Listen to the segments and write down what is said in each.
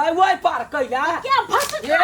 गई ओइ पार कैला के भस ए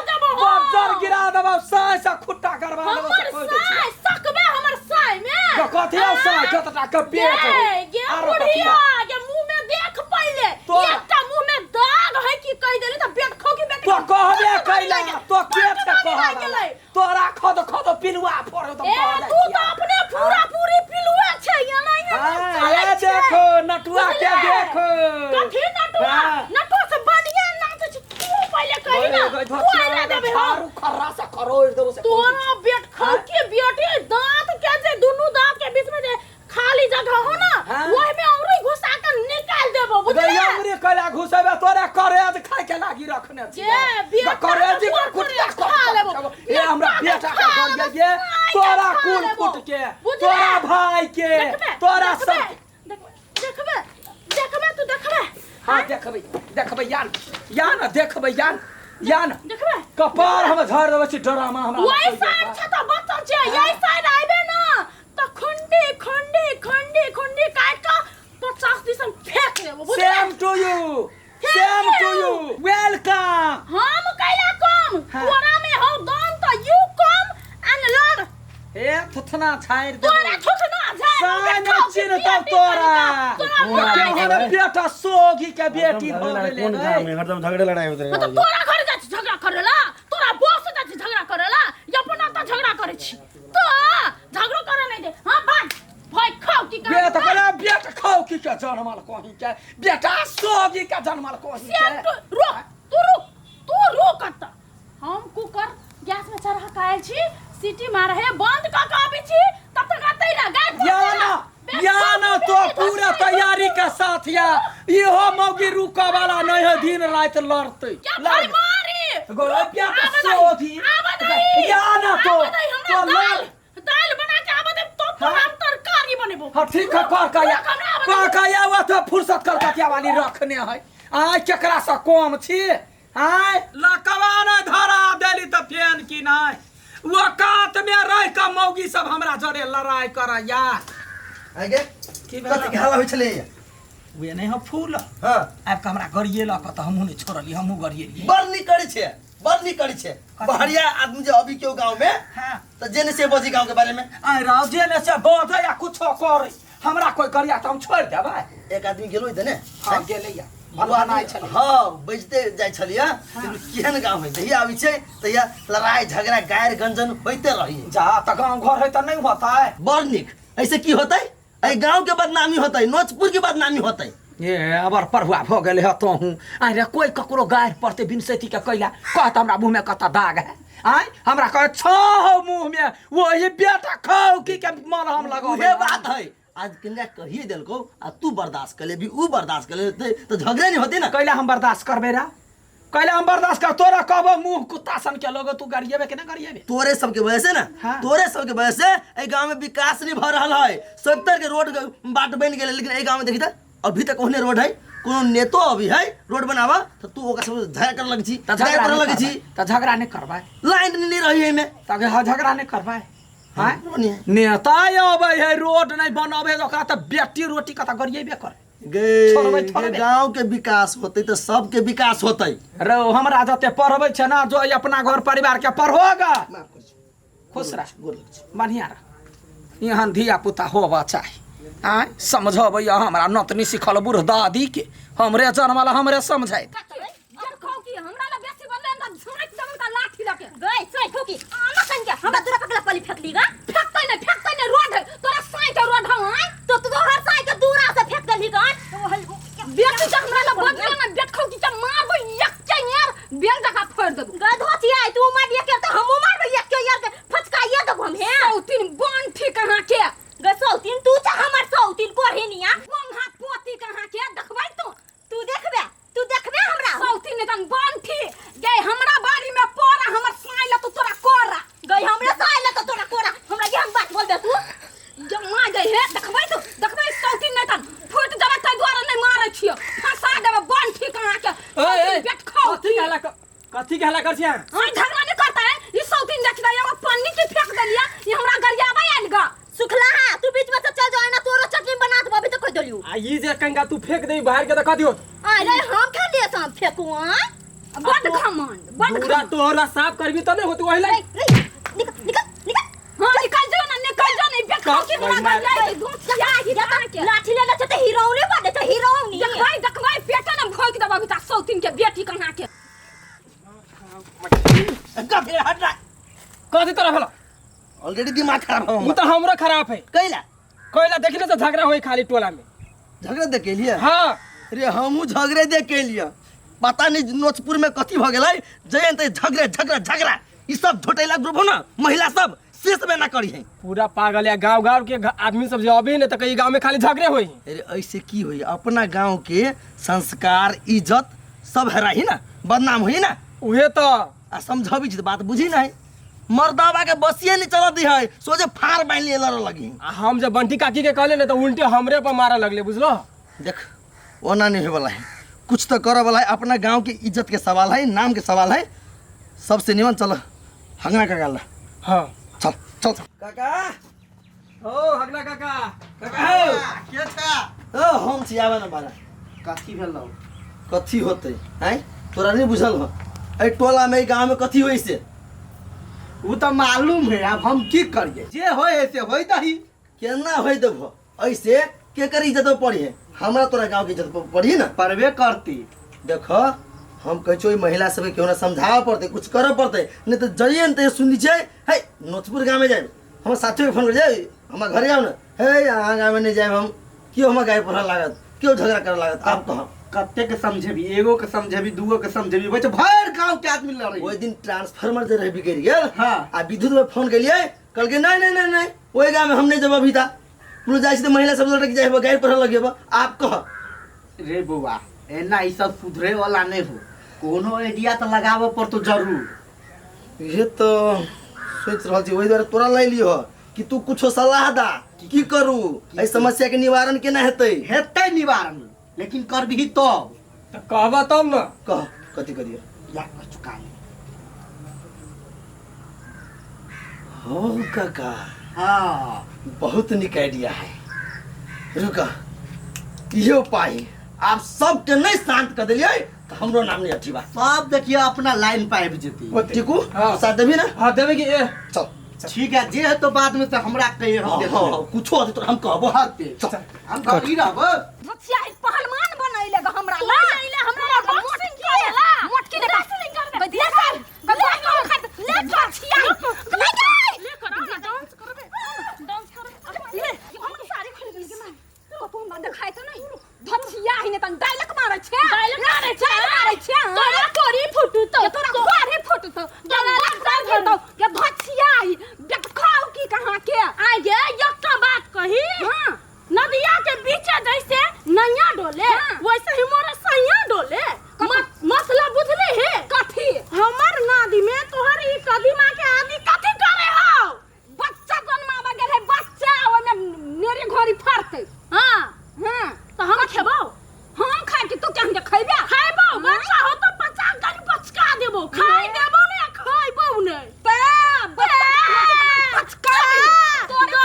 देबो बज्जर गिरा देबौ साय से खुट्टा करवा देबौ से हमर कहि दै छियौ। साय सकबे हमर साय में तो कथी हौ साय कतटा के पेट हौ गे गे आरो कथी बुढ़िया हौ? गे मुंह में देख पहिले तोरा- एकटा मुंह में दाग है की कहि देली त बेट खो की बेट तो कहबे कैला तो के छै कहबे तोरा खद खद पिलुआ फोड़ो तो ए तू तो अपने पूरा पूरी पिलुआ छै एना एना हाँ, ये देखो नटुआ के देखो कथी नटुआ हाँ। नटुआ से बढ़िया नाच छै तू पहिले कहि ना गई, तू आइला देबे हो झाड़ू खर्रा से खरोड़ देबो से तोरा बेट खो के बेटी दांत के जे दुनू दांत के बीच में जे खाली जगह हो ना हाँ। ओहि में औरी घुसा के निकाल देबो बुझले गई अंगुरी कैला घुसेबे तोरा करेज खाय के लागी रखने छी जे बेटा करेज के के कुटिया खा लेबो। ए हमरा बेटा बेटा के के खा गरिया लेबो, ये साई के तोरा खा कुल लेबो। कुट के बुझले? तोरा भाई के देखबे, तोरा देखबे, सब देखबे देखबे देखबे तू देखबे हाँ देखबै देखबै यान यान देखबै यान यान देखबे कपार हम झाड़ देबै छी डरामा हमरा वही साइड छै तऽ बचल छै यही साइड आइबे ना तऽ खुंडी खुंडी खुंडी खुंडी काटि कऽ 50 दिसन फेंक देबो बुझले same to you Thank same to you. You welcome हम कैला कम हाँ। तोरा में हौ दम तऽ यू कम एंड लड़ हे थुथना छाड़ि तोरा देबै थुथना झाड़ साय नहि चिन्हतौ तोरा तोरा केहन बेटा सोगी के बेटी भऽ गेलै कोन रे। गाँव में हरदम झगड़े लड़ाई होते मतलब रहे तोरा घर जाइ छी झगड़ा करेला तोरा बॉस जाइ छी झगड़ा करेला या अपना तऽ झगड़ा करै छी तो झगड़ो करे नहीं दे हां भाग भाई खाओ की कर बेटा कहला बेटा खाओ की के जनमल कहीं के बेटा सोगी के जनमल कहीं के सेम टू रुक तू रुक तू रुक अत हम कुकर गैस में चढ़ा के आयल छी सीटी मार है बंद क के आबै छी तब तक आते रह गाय या ना या ना तो पूरा तैयारी के साथ या इहो मौगी रुका वाला नहीं है दिन रात लड़ते क्या भाई मारी गोला बेटा सोगी या ना तो तो लड़ दाल बना के आबे दे तो हाँ। हम तरकारी बनेबो हाँ ठीक है कर का या रुक, हमरा आबे दे। कर का या वो तो फुर्सत कर कतिया वाली रखने है आय केकरा से कम छी आय लकवा ने धरा देली तऽ फेन की नहि वो कात में रह के मौगी सब हमरा जरे लड़ाई करैया आगे की भेल? कथी के हल्ला होइ छलै वे नहि हो फूल हां आबि कऽ हमरा गरिएलक तऽ हमहूँ नहि छोड़लियै हमहूँ गरिएलियै बड़ नीक करै छै बड़ नीक करै छै बहरिया आदमी जे अभी केओ गाँव में हाँ तऽ जे नहि से बजी गाँव के बारे में आइ राव जे ने से बजै आ कुछो करै हमरा कोइ गरिया तऽ हम छोड़ि देबै एक आदमी गेलो इधर ने हँ गेलैया ओ भगवान आदमी आइ छलै हँ बजिते जाइ छलियै केहन गाँव है जहिया आबै छै तहिया लड़ाई झगड़ा गारि गंजन होइते रही जा तऽ गाँव घर है तऽ नहि होतै बड़ नीक ऐसे की होतै एहि गाँव के बदनामी होतै नोचपुर के बदनामी होतै ए अबर पढ़ुआ भऽ गेलै हँ तोहूँ आइ रे कोइ ककरो गारि पड़तै बिनसैती के कैला कहत हमरा मुँहमे कतऽ दाग है आँय हमरा कहे छौ हौ मुँहमे वही बेटा खाउ की के मन हम उहे लगबै बात है आज किनका कहिए देलको आ तू बर्दाश्त कर लेबी ऊ बर्दाश्त कर लेते तो झगड़े नहीं होते ना कैला हम बर्दाश्त करबै रा कैला हम बर्दाश्त कर तोरा कहबो मुंह कुत्ता सन के लोग तू गरिएबे के ना गरिएबे तोरे सबके वजह से ना हाँ। तोरे सबके वजह से एहि गांव में विकास नहीं भऽ रहल है सबतर के रोड बाट बनि गेलै लेकिन एहि गांव में देखी तऽ अभी तक ओहने रोड है कोनो नेतो अभी है रोड बनावा तऽ तू ओकरा सब झगड़ा कर लग छी तऽ झगड़ा झगड़ा कर नहीं लग छी करबै तऽ झगड़ा नहीं करबै लाइन नहीं रही एहिमे तऽ हाँ झगड़ा नहीं करबै आँय बढ़िया। नेता अबै है रोड नहीं बनबै है ओकरा तऽ बेटी रोटी कतऽ गरिएबे करे गे छोड़बै, गे छोड़बै। गांव के विकास होतै तऽ सबके विकास होतै रौ हमरा जते पढ़बै छै ना जो अपना घर परिवार के पढ़ोगा माफ कर छी खुश रह गोर लगै छी बढ़िया रह एहन धिया पुता होबा चाही आँय समझबै हमरा नतनी सिखल बूढ़ दादी के हमरे जनमल हमरे समझाइत देखो कि हमरा ला बेसी बदले ना झुरक देबन का लाठी लके गई सही ठोकी आना कन के हमरा तोरा पकड़ा पली फेकली गा फेकतै नै फेकतै नै रोड है तोरा साई के रोड हौ आय तो तू तोहर साई के दूरा से फेक देली गा बेटी के हमरा ला बदले ना देखो कि के मारबो एक के यार बेल जका फोड़ देबो गा धोती आय तू मार एक के त हमू मारबो एक के यार के फचकाइए देबो हम हे सौतीन बन ठीक अहाँ के गे सौतीन तू छ हमर सौतीन कोढ़िनिया पंखा पोती कहाँ के देखबै तू तू देखबे तू देखबे हमरा सौती ने तन बंठी गे हमरा बाड़ी में पोरा हमर साई ल तो तोरा कोरा गई हमरा साई ल तो तोरा कोरा हमरा ये हम बात बोल दे तू जमा गई हे देखबै तू देखबै सौती ने तन फुट देबै तै द्वारा नहीं मारै छियो फंसा देबै बंठी कहाँ के सौतीन बेट खाओ कथी के हल्ला कथी के हल्ला कर छियै हम झगड़ा नहीं करता है ई सौतीन देख दे एगो पन्नी के फेंक देलिया ई हमरा गरियाबै आयल गा सुखला हा तू बीच में से चल जाए ना तोरो चटनी बना देबो अभी तो कह देलियो आ ई जे कंगा तू फेंक दे बाहर के त कथी होत अरे हम खा लिए सांप फेकू आ बड घमंड बड दूरा तोहरा साफ करबी तब नहीं होती वही रे लाइन। रे निकल निकल निकल। हां निकल जो ना, निकल जो नहीं बेखा के कब? पूरा कर जाए धुसिया ही के लाठी ले ले त हीरोनी बने त हीरोनी। देखबै देखबै पेट न भोक देबौ ता सौतीन के बेटी कहाँ के। कथी हट रहा कथी तरह भेलो? ऑलरेडी दिमाग खराब हो उ तो हमरो खराब है। कैला कैला देखले तो झगड़ा होई खाली टोला में। झगड़ा देख के लिए? हाँ। रे हमहू झगड़े देख के लिए, पता नहीं नोचपुर में कथी भ गेलै जयंत झगड़े झगड़ा झगड़ा ई सब झोटेला ग्रुप हो ना महिला सब शेष में ना करी है। पूरा पागल है गांव गांव के आदमी सब जो अभी ने तो कई गांव में खाली झगड़े होई। अरे ऐसे की होई अपना गांव के संस्कार इज्जत सब हेराही ना, बदनाम होई ना। उहे तो आ समझबी छी त बात बुझी नहीं, मर्दावा के बसिए नहीं चल दी है सोचे फाड़ बांध लिए लड़ लगी। आ हम जब बंटी काकी के कहले ने तो उल्टे हमरे पर मारा लगले बुझलो। देख ओना नहीं होए वाला है, कुछ तो करे वाला है। अपना गांव के इज्जत के सवाल है, नाम के सवाल है, सबसे निमन चल हंगना काका ला। हाँ चल चल काका। ओ हगना काका। काका हो के छा? ओ हम छी आवे ना बारा। कथी भेलौ? कथी होतै हैं तोरा नहीं बुझल हो एहि टोला में गांव में कथी होई से? उ त मालूम है, अब हम की करिए, जे होय से होय दही। केना होय देबो ऐसे के कर इज्जत पड़ी है, हमरा तोरा गांव के इज्जत पड़ी ना पड़बे करती। देखो हम कहै छियै ओहि महिला सबके केहू ना समझाबऽ पड़तै, कुछ करऽ पड़तै, नहीं तऽ जइए ने तऽ सुनी छै हे नोचपुर गाँव में जायब, हमर साथियोके फोन कर जाए हमरा घरे आउ ना, हे अहाँ गाँव में नहीं जायब हम, केओ हमरा गाय पढ़ऽ लागत, केओ झगड़ा करऽ लागत। आब कहब कते के समझेबी, एगो के समझेबी, दूगो के समझेबी, बच्चा भर गांव के आदमी लड़े। ओहि दिन ट्रांसफार्मर जे रहे बिगड़ि गेल। हाँ। आ विद्युत में फोन केलियै, कहलकै नहीं नहीं नहीं नहीं ओहि गाँव में हम नहीं जब अभी ता बोलो जाइ छी तऽ महिला सब लड़के जाय गाय पढ़ऽ लगेब। आप कह रे बौआ एना ई सब सुधरे वाला नहीं हो, कोनो आइडिया तो लगाबऽ पड़तो जरूर। ये तो सोच रहल छी ओहि दुआरे तोरा लै लियो कि तू कुछो सलाह दा की करू, एहि समस्या के निवारण केना हेतै? हेतै निवारण लेकिन करबिही तब। तो कहबा तब ना। कह कथी करियो? या चुका ले। हो काका। हाँ बहुत निक आइडिया है, रुका इहे उपाय आप सबके नहीं शांत कर दिलियै तो हमरो नाम नहीं अथी बा। सब देखिए अपना लाइन पर आबि जेतै। टिकू हाँ। साथ देबी ना? हाँ देबे की ए चल ठीक है, जे है तो बाद में तो हमरा कहिए हम हाँ, देख हाँ, लेब। हाँ, कुछो होतै तो हम कहबो। हाँ, ते। चल। हम घर ही रहबो। धुसिया ही पहलवान बनैले ग हमरा ला। हमरा ला बॉक्सिंग करेला। मोटकी ने बॉक्सिंग करबे। ले कर। ले कर। ले धुसिया। ले ले कर डांस करबे। डांस करबे। ले हम साड़ी खोल गेल के मार। कपो हमरा देखाय त नहीं। धुसिया ही ने तन डायलॉग मारै छे। डायलॉग मारै छे। मारै छे। तोरा कोरी फुटु तो। तोरा कोरी फुटु तो। तोरा तो के धुसिया ही देखाउ की कहां के। आगे एकटा बात कही। हां नदिया के बीच जैसे नैया डोले वैसे ही मोर सैया डोले। मतलब बुझले हे कथी? हमर नदी में तोहर ई कदीमा के आदि कथी करे हो? बच्चा जन्माबा गेल है बच्चा, ओमे मेरे घोड़ी फरतै। हां हां तो हम खेबो। हम खाइ कि तू केहन के खइबे? खइबो बच्चा हो तो 50 गाली पचका देबो, खाइ देबो ने खइबो ने। ते बच्चा पचका तोरे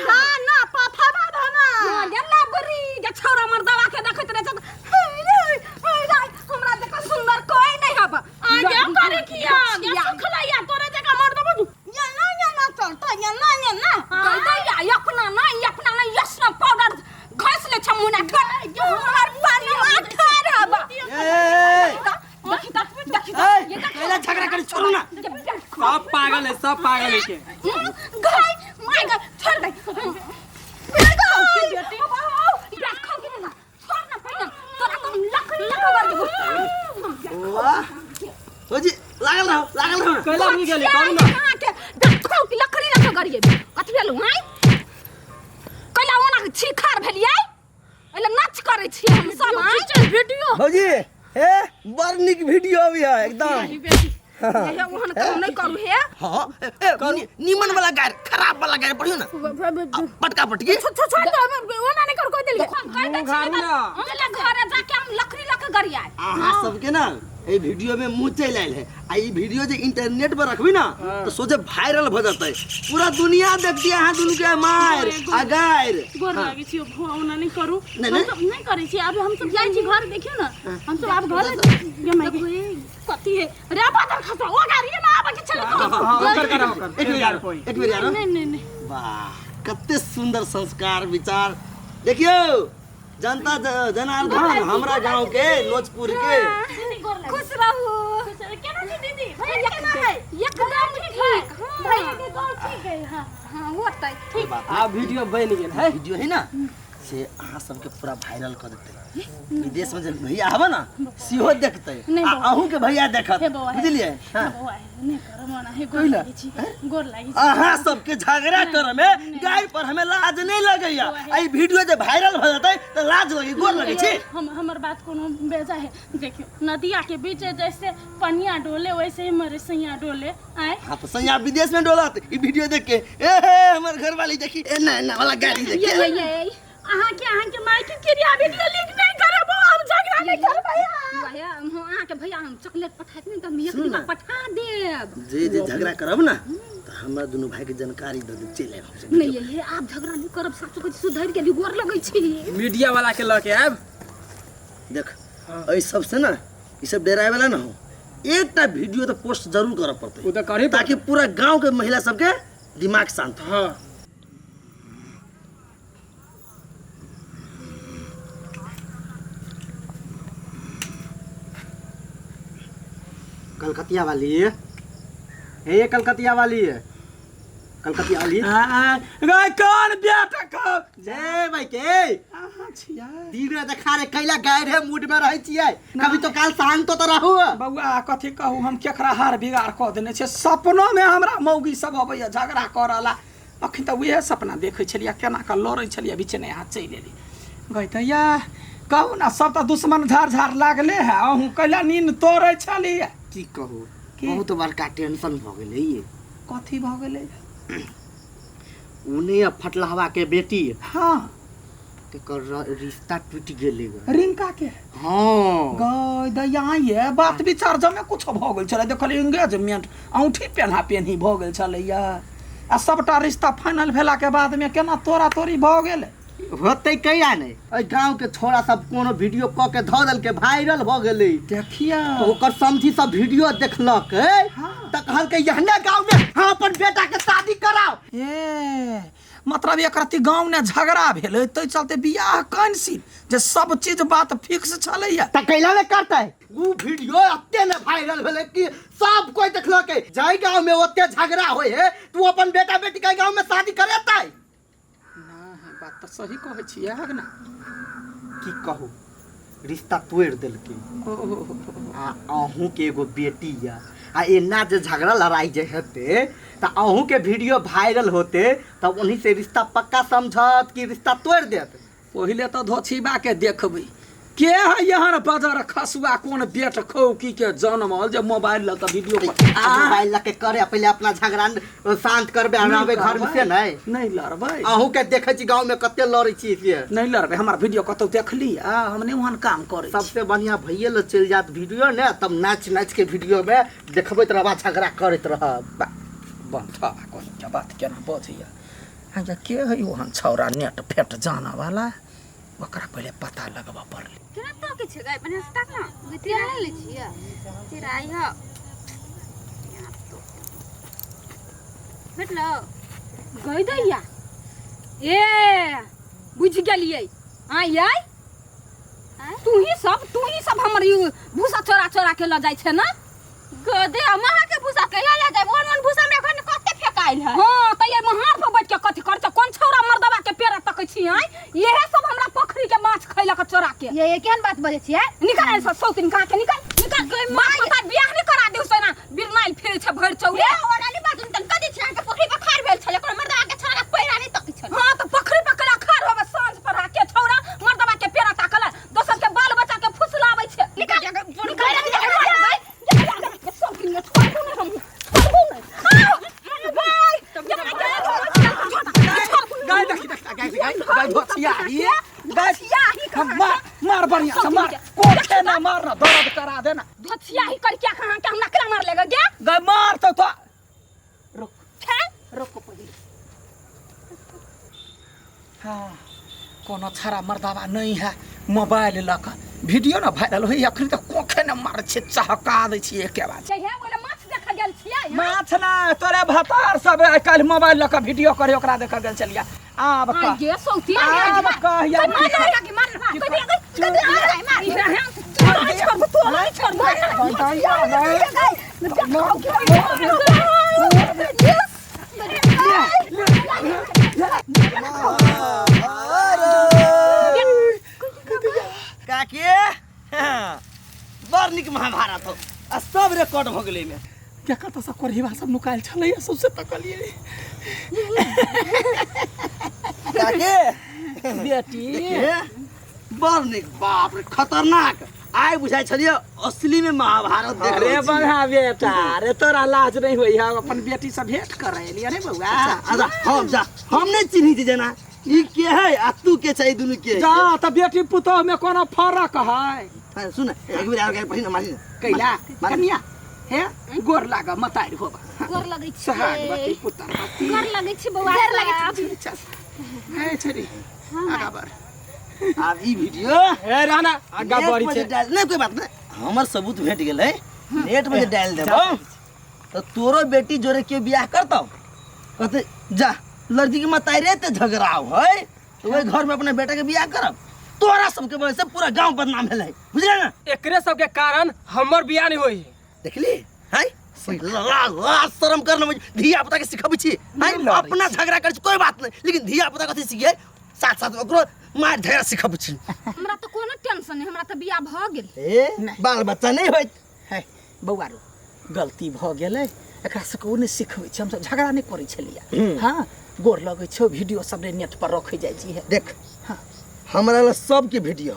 हां ना पफाबा भमा। हां गे लबरी गे छौरा मर्दवा के देखैत रहे छै। हे रे हे रे हमरा देखो सुंदर कोई नहीं हब। आगे करे किया गे सुखलैया तोरे जका मर देबो। या ना या ना चलता या ना या ना कहता या अपना ना अपना ना यस ना पाउडर घस ले छ मुना कर हमर पानी माथा रहब। ए देखी त देखी त ए ये त कैला झगड़ा करी छोड़ू ना। सब पागल है, सब पागल है के। गाय my God छोड़ दे। वाह हो जी लागल रहो लागल रहो। कैला रुक गेली कहू ना। देखो कि लकड़ी रख गरिए कथी भेलु हैं कैला ओना छिखार भेलियै एले नाच करै छी हम सब हैं वीडियो भौजी हे बड़ नीक वीडियो अभी है एकदम। हे ओहन काम नहीं करू हे। हाँ ए नीमन वाला गाय खराब वाला गाय पढ़ियो ना पटका पटकी। छोड़ छोड़ ओना नहीं कर कोई देल देखो हम कह दै छी घारू ना। चले घरे जाके हम लकड़ी लक गरियाए। अहाँ सबके ना एहि वीडियो में मुँह चलि आयल है आ ई वीडियो जे इंटरनेट पर रखबी ना तो सोचे वायरल भ जतै, पूरा दुनिया देखती अहाँ दुनू के मार आ गारि। गोर लागै छी भुआ, ओना नहि करू। नहि, हम नहि। सब नहि करै छी आब, हम सब जाइ छी घर। देखियौ ने, हम सब आब घर गे माय गे, कथी है रे? बादल खसा ओ गाड़ी में आबे के छलै। हाँ, ओकर करा ओकर। एक बेर आरो, एक बेर आरो। नहीं नहीं नहीं। वाह, कते सुंदर संस्कार विचार। देखियौ जनता जनार्दन, हमरा गांव के नोचपुर के। दीदी गोर लागै। खुश रहू। केना छी दीदी? भैया केना है? एकदम ठीक। हाँ। भैया के गोर ठीक है? हाँ हाँ, होतै ठीक। आब वीडियो बनि गेल है। वीडियो है ना से अहाँ सबके पूरा वायरल कर देतै। विदेश में जे भैया हबे ना सेहो देखतै नहि आ बौआ। अहूँ के भैया देखत। हे बौआ, हे। बुझलियै? हाँ। हे बौआ, हे, नहि करब ओना हे, गोर कहिला? लागै छी, गोर लागै छी। अहाँ सबके झगड़ा करे में गाय पर हमें लाज नहीं लगैया, आ ई वीडियो जे वायरल भ जेतै त लाज लगी, गोर लगै छी। हम हमर बात कोनो बेजा है? देखियो, नदिया के बीच जैसे पनिया डोले वैसे ही मरे सैया डोले आए। हाँ तो सैया विदेश में डोलत ई वीडियो देख के, ए हे हमर घर वाली देखी एना एना वाला गाड़ी देख ये के। ये ये अहाँके माय के क्रिया वीडियो लीक नहीं करब, हम झगड़ा नहीं करबै। भैया, हम अहाँके भैया हम चॉकलेट पठाइत नहि तऽ हम एक डिब्बा पठा देब। जे जे झगड़ा करब ना तो हमरा दुनू भाई के जानकारी दऽ देब, चलि आयब हमसब। नहि ये ये आब झगड़ा नहि करब, सासु कहै छी, सुधरि गेली, गोर लगै छी। मीडिया वाला के लऽ के आयब। देख, एहि सबसे ना ई सब डराए वाला ना हो, एकटा वीडियो तो पोस्ट जरूर करऽ पड़तै। ओ तऽ करही। ताकि पूरा गांव के महिला सबके दिमाग शांत हो। हाँ। कलकतिया वाली हे, कलकतिया वाली, कलकतिया वाली। रे कौन बेटा कौ? जय भाई के। अहाँ छियै? दिन रात देखा रे कैला गाय रे मूड में रहै छियै, कभी तो काल शांत तो रहू। बौआ, कथी कहू, हम केकरा हार बिगाड़ कऽ देने छियै? सपनोमे हमरा मौगी सब अबैया झगड़ा करऽ ला। अखन तऽ उएह सपना देखै छलियै, केना कऽ लड़ै छलियै, बीचे यहाँ चलि एली गई तऽ या कहू ना, सब तऽ दुश्मन झाड़ झाड़ लागले है, अहूँ कैला नींद तोड़ै छलियै? की कहू? की? बहुत बड़का टेंशन भऽ गेलै ये। कथी भऽ गेलै? उने फटलहवा के बेटी तेकर रिश्ता टूटि गेलै ग। रिंका के? हाँ। गई दैया, ये बात विचार जमे कुछ भऽ गेल छलै, देखल एंगेजमेंट औंठी पेन्हा पेन्ही भऽ गेल छलैया आ सबटा रिश्ता फाइनल भेला के बाद में केना तोरा तोरी भऽ गेलै? होतै कैला नहि, एहि गांव के छोरा सब कोनो वीडियो कऽ के धऽ देलकै, वायरल भऽ गेलै। देखिया। तऽ ओकर समझी सब वीडियो देखलक तऽ कहलकै एहने गांव में हम अपन बेटा के शादी कराओ। ए मतलब एक रत्ती गाँव ने झगड़ा भेलै ताहि चलते बियाह कैंसिल, जे सब चीज बात फिक्स छलैया। तऽ कैला ने करतै? उ वीडियो एते ने वायरल भेलै कि सब कोई देखलकै, जाहि गांव में ओते झगड़ा होय है तू अपन बेटा बेटी के गांव में शादी करेतै? नहि, बात तऽ सही कहै छियै ना। की कहू, रिश्ता तोड़ि देलकै। आ अहूँ के एगो बेटी या आ एना जे झगड़ा लड़ाई जे हेतै तऽ अहूँ के वीडियो वायरल होते तब उन्हीं से रिश्ता पक्का समझत कि रिश्ता तोड़ि देत। पहिले तऽ धोछीबा के देखबै, के है एहन बजर खसुआ, कोन बेट खौकी के जनमल जे मोबाइल लऽ कऽ वीडियो पर मोबाइल लऽ के करे, पहिले अपना झगड़ा शांत करबै आ रहबै घर में से नहि। नहि लड़बै। अहूँ के देखै छी गाँव में कते लड़ै छी से। नहि लड़बै। हमर वीडियो कतौ देखली? आ हम नहि ओहन काम करै छी। सबसे बढ़िया भैये लऽ चलि जायत वीडियो ने, तब नाचि नाचि के वीडियो में देखबैत रहब आ झगड़ा करैत रहब। बंठा कोन बात केना बजैया। अच्छा, के है ओहन छौड़ा नेट फेट जाना वाला? ओकरा पहिले पता लगबऽ पड़लै। केना तकै छै गै? बढ़िआँ से ताक ना गै। तेरा नहि लै छियै, तेरा आई ह भेटलो गै दैया। ए बुझि गेलियै, आँ यै, तू ही सब हमर ई भूसा चोरा चोरा के लऽ जाइ छै ना? गदे अहाँ के भूसा कहिया ले जाब? ओहन ओहन भूसा हमरा एखन कते फेकाइल है। हाँ तऽ ये महार पर बैठ के कथी करै छै? कोन छौड़ा मर्दवा के पेड़ा तकै छी? आँय, इहे सब हमरा पोखरी के माछ खैलक चोरा के। ये केहन बात बजै छियै? निकल एहिसँ सौतिन कहाँ के, निकल निकल। बाप माता बियाह नहि करा देऊ से ना बिरनाइल फिरै छै भरि चौरे। ए ओना बात तन कदी छै, अहाँके पोखरी पर खार भेल छलै, कोनो मर्दवा के छौड़ा पैरा नहि तकै छलै। हाँ तऽ पोखरी पर कला खार होबे साँझ पर आके छौड़ा मर्दवा के पेड़ा ताकल दोसर के बाल बच्चा के फुसलाबै छै। निकल निकल निकल, सौतिन के छोड़बो नहि, हम छोड़बो नहि। गाय देखी, देख गाय गाय गाय धोछिया ये गाय, हम मार मार बढ़िया से मार कोठे ना मार ना दर्द करा दे ना धोथिया ही कर क्या कहां के हमरा केना मार लेगा गे गए मार तो रुक खेल रुक पहिले हाँ कोनो छाड़ा मर्दावा नहीं है मोबाइल लऽ कऽ वीडियो ने वायरल होइए अखन तऽ कोखे ने मार छै चहका दै छियै एके बार जहिया बोले माछ देख गेल छियै हाँ? माछ ना तोरे भतार सब आइ काल्हि मोबाइल लऽ कऽ वीडियो करे ओकरा देखऽ गेल छलियै आब आ कह गे सौती आब कह या मार मार के मार मार कभी अगर कभी आ जाए मार मार छोड़ तू मार छोड़ काके हाँ, बड़ नीक महाभारत हो आ सब रिकॉर्ड भऽ गेलै एहिमे क्या कतऽ सब कोरहिबा सब नुकायल छलैया सबसे तकलियै काके बेटी देखिए बड़ नीक बाप रे खतरनाक आइ बुझाइ छलियै असली में महाभारत देख अरे रहल छी। बढ़ा बेटा अरे तोरा लाज नहीं होई है अपन बेटी से भेंट करे एलियै अरे बौआ अच्छा हम जा हम नहीं चिन्ही छी जेना ई के है आ तू के छै दुनू के जा तऽ बेटी पुतोह में कोनो फरक है हाँ, सुन एक बेर आर गाड़ी पढ़ी ना मारी ना कैला मारी। कनिया हे गोर लाग मतारि होबा गोर लगै छी सोहागवती पुत्रवती गोर लगै छी बौआ गोर लगै छी हे छेरी आगा बढ़ आब ई वीडियो ए रहना आगा नेट बढ़ी पर जे छै डाल नहीं कोई बात नहीं हमर सबूत भेट गेलै नेट पर जे डाल देबो तो तोरो बेटी जोरे के बियाह करतौ कहते जा लड़की के मताई रे ते झगड़ाव है तो वही घर में अपने बेटा के बियाह करब तोरा सबके वजह से पूरा गांव बदनाम भेलै बुझले ना एकरे सबके कारण हमर बियाह नहीं होई देखली हैं लाज लाज शर्म करना मुझे धिया पुता के सिखबै छी हैं अपना झगड़ा कर कोई बात नहीं लेकिन धिया पुता कथी सिखिए साथ साथ ओकरो मार झगड़ा सिखबै छी हमरा तऽ कोनो टेंशन नहि हमरा तऽ बियाह भऽ गेल ए बाल बच्चा नहीं होइत है बौआ रो गलती भऽ गेलै एकरा सबके ओ नहि सिखबै छै हमसब झगड़ा नहि करै छलियै हँ गोर लगै छौ वीडियो सब ने नेट पर रखै जाइ छी देख हमरा ला सबके वीडियो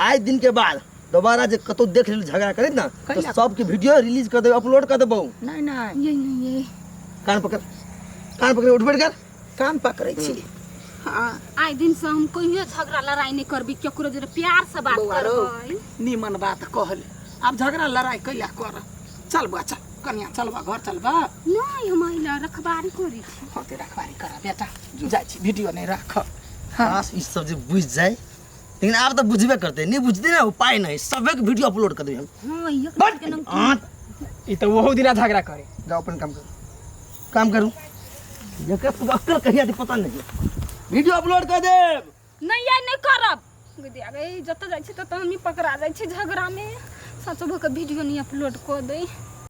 आइ दिन के बाद दोबारा जे कतौ देख लेलु झगड़ा करैत ना तो कैला? सबके वीडियो रिलीज कर देबै अपलोड कर देबौ नहि नहि ये नहीं ये कान पकड़ कान पकड़ उठ बैठ कर कान पकड़ै छी हँ आइ दिन से हम कहियो झगड़ा लड़ाई नहीं करबी केकरो जरे प्यार से बात बौआ रौ करबै निमन बात कहले आब झगड़ा लड़ाई कैला कर चल बौआ चल कनिया चल बा घर चल बा नहीं हम अइला रखबारी करै छी हाँ ते रखबारी कर बेटा जाइ छी वीडियो नहीं राख हाँ हाँ ई सब जे बुझ जाए लेकिन आब तऽ बुझबे करते नहीं बुझते ना उपाय नहीं सबके वीडियो अपलोड कर देबै हम हाँ ये बट के नाम हाँ ई तऽ ओहो दिना झगड़ा करे जाओ अपन काम करो काम करू जकर सबके अक्कल कहिया दे पता नहीं वीडियो अपलोड कर देब नहीं ये नहीं करब गदिया गई जतऽ जाइ छी ततऽ हमही पकड़ा जाइ छी झगड़ा में सचो भऽ के वीडियो नहीं अपलोड कऽ दै।